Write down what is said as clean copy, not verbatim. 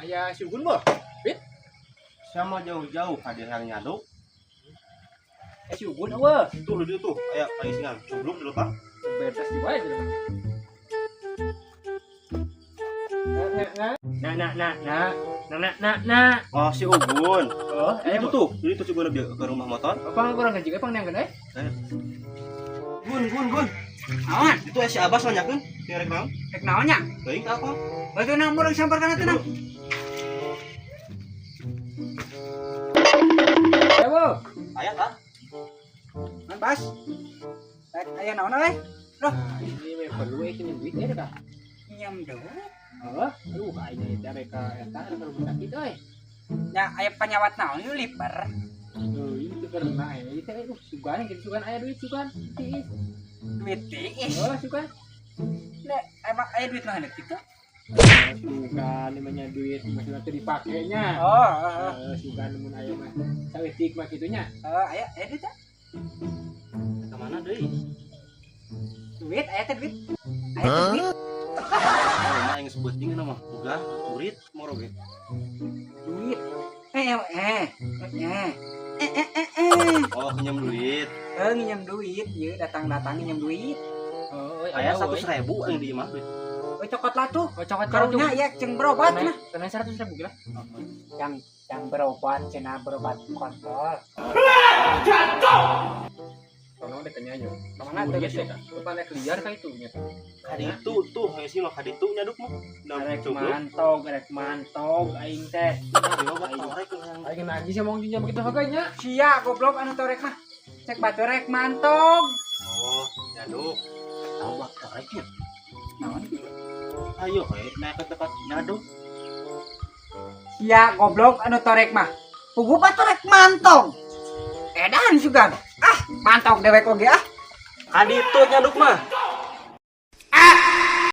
Aya si Ugun boh. Sama jauh-jauh hadir yang nyaduk. Eh, si Ugun eueuh. Tuh lu tuh, aya pangisingan. Cubluk dulu, Pak. Beres di wae gitu. Nah, nah, nah, nah, nah, nah, nah, nah. Oh, si Ugun. Oh, Itu tuh, jadi tuh si Ugun lebih ke rumah motor. Apa kurang gaji apa yang kena? Gun, gun, gun. Naon? Itu si Abbas nanyakeun, ti rek naon? Rek naon nya? Teuing ka apa? Batu nang murang samparkan atuh nang. Ya, Bu. Aya tah? Man Bas. Rek aya naon euy? Nah, ini mah perlu ini duit ya kah? Nyam deui. Oh, aduh aing teh rek ka eta rek rumah sakit euy. Nya aya panyawat naon ieu liper. Tuh, itu karena ya, itu sugan gitu sugan aya duit sugan. Tiis. Duit tiis. Oh, sugan. Nek emang aya duit mah handeup kitu. Sugan namanya duit maksudnya teh dipakenya. Oh, heeh. Sugan mun aya mah saeutik mah kitunya. Oh, aya aya duit teh. Ka mana deui? Duit aya teh duit. Aya teh duit. Nah, yang sebutin mah boga murid moro ge. Duit. Eh eh eh eh eh eh eh. Oh, nginjem duit. Eh nginjem duit, ieu datang-datang nginjem duit. Oh, Aya 100.000 aing di imah duit. Oh, cokot lah tuh. Oh, cokot Karunya ya ceng berobat nah. Kena 100.000 lah. Yang berobat cenah berobat kontol. Kono deh kenya yo. Kemana tuh Iya sih, Kak. Lupa naik liar kah itu nya. Kaditu tuh, hayang sih mah kaditu nyaduk mah. Rek mantog, rek mantog aing teh. Aing nagih sih mong jinjam begitu kagaknya. Sia goblok anu torek mah. Cek batu rek mantog. Oh, nyaduk. Tahu mah toreknya. Naon? Ayo, we, naik ke tempat nyaduk. Sia goblok anu torek mah. Pugu batu rek mantog. Edan sugan. Ah, mantog dewek oge ah. Kaditu nyaduk mah.